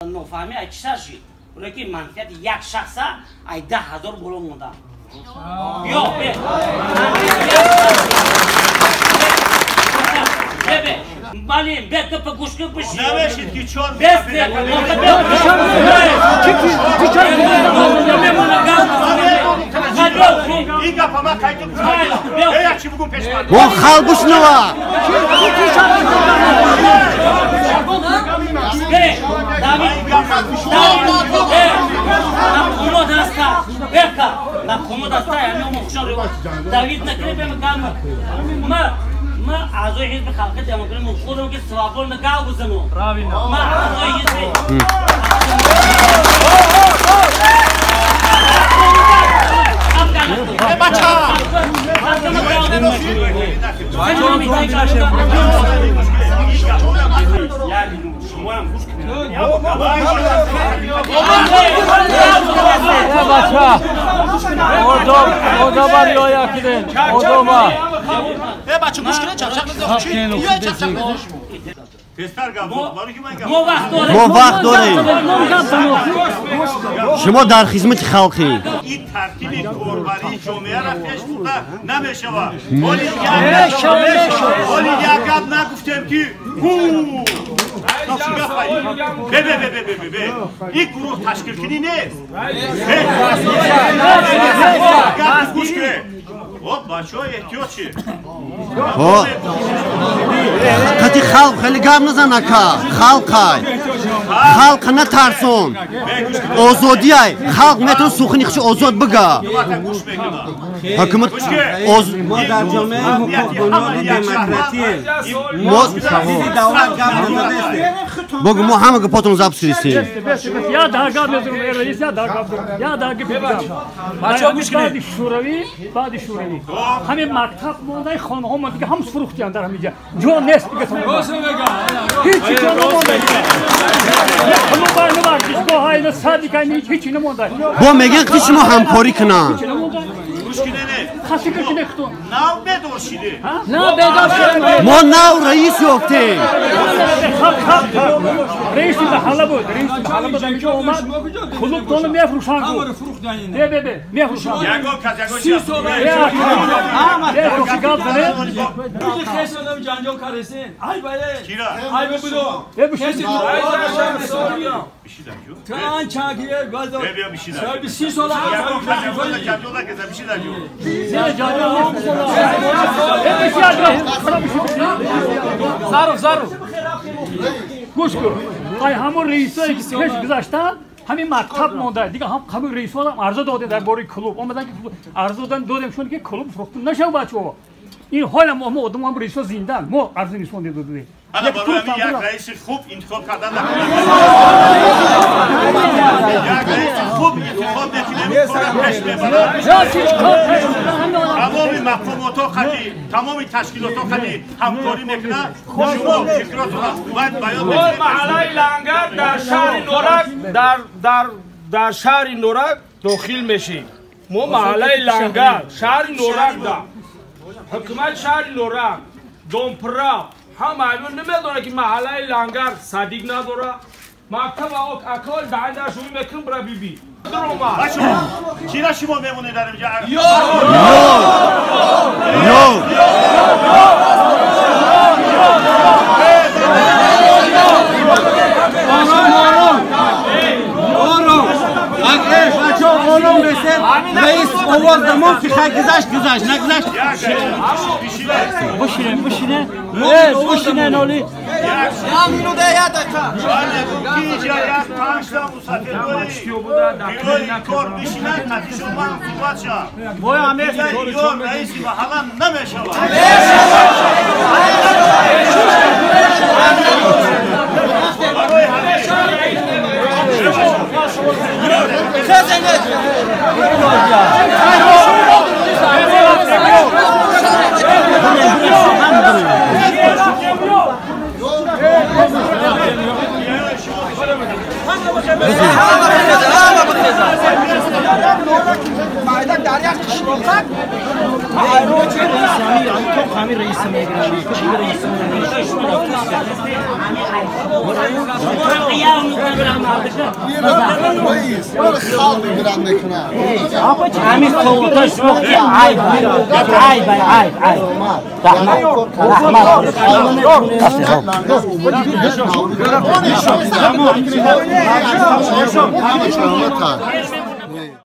Нофаҳмӣ ай чӣ сар шид? Оне ки манфиати як шахса ай 10 000 боло монда. Ё, бе. Бе, бале, бе, гапа гӯш кун, бишин. Намешид ки чор Бес, бе, ин гапа ман қайта гӯш як чӣ бугум пеш. Мо халқ бишнава. Мақомот ҳаста, бека, мақомот ҳаста, Давид накунем гам. Ма аъзои ҳизби халқи демократӣ худам ки свободно гав бизанам. Ма аъзои ҳизби Бача, одоба риоя кунед, одоба. Бача, гӯш кунед, чақчақ мезанед. Тезтар гап, барои ки ман гап. Мо вақт дорем. Мо вақт дорем. Шумо дар хизмати халқӣ. Ин тартиби корбарии ҷомеаро пеш бурда намешавад. Ҳоли як гап нагуфтем ки ҳу бе бе бе бе бе бе ин гурӯҳ ташкилкунӣ нест. Гап гӯш кунед. О, бачаҳо, эҳтиёт шед. Қати халқ хеле гап назан, ака. Халқай. Халқа натарсон. Озодиай. Халқ метавон сухани хуши озод бига. Ҳукумат оз Мо дар ҷомеаи ҳуқуқбунёди демократӣ мо зидди давлат гап назадестем. Бугу, мо ҳама гапотон запись кардистем. Я да гап мезанам, раис, я да гап, я да гап. Бачаҳо, гӯш кунед. Баъди Шӯравӣ, баъди Шӯравӣ ҳамин мактаб мондаи, хонаҳо монда, дига ҳам фурӯхтиян, дар ҳаминҷа ҷо нест дига, ҳеҷ ҷо намонда. Клуба, на варзишгоҳай, на садикай, ҳеҷи намонда. Бо мегӯянд ки шумо ҳамкорӣ кунанд. Ҳеҷи намонда. Гӯш кунед. Хаси кашиде хутун. Нав бедор шиде. На бедор шиде. Мо нав раис ёфтем. Хаб, хаб, раиси маҳалла буд, раиси маҳалла буд, ҳаминҷо омад, клубтонро мефурӯшанд гуфт. Бе, бе, бе, мефурӯшанд. Ягон кас ягон чиз. Бе, гап занед. Ҷанҷол кардесен. Ай бале. Кира? Ай бибудо. Бе, бишин. Тан чагие базо. Бе, биё бишида. 30 сола. Ягон кас ягон ҷанҷол накарда, бишида ҷо. Заров, Заров. Гӯш кун. Ай ҳамон раисое ки пеш гузаштанд, ҳамин мактаб монда. Дига ҳам ҳамин раисҳоам арза додем дар бораи клуб. Омадан ки арза додан додем, чун ки клуб фурӯхта нашав, бачаҳо. Ин ҳолам мо одам ҳам раисҳо зиндаанд. Мо арза нишон додем. Ана барои ҳамин як раиси хуб интихоб кардан накунад. Як раиси хуб интихоб мекунем, кора пеш мебарад. Тамоми мақомотҳо қади, тамоми ташкилотҳо қади ҳамкорӣ мекунад. Шумо фикротонро бояд баён мекунед. Маҳаллаи Лангар дар шаҳри Норак, дар шаҳри Норак дохил мешем. Мо маҳаллаи Лангар шаҳри Норак да ҳукумати шаҳри Норак домпра ҳама аймон намедонад ки маҳаллаи Лангар садик надора, мактаб акол даҳанда шуми мекун бра биби. Бачаҳо, кира шумо мемонед дар инҷа? Ё! Ё! Ором, ором. Бачаҳо, ором бесед. Раис овоз дамон ки хай гузашт, гузашт, нагузашт. Бишинен, бишинен. Бишинен, оли. Як минута, як дақиқа. Ки инҷа як панҷта мусафир дорӣ, кор бишинад, қатишон ман суҳбат шавам. Ё раиси маҳалла намешавад. Барои ҳамин Дар як қишлоқак ҳамин совута шумо айб айб айб айб раҳмат раҳмат.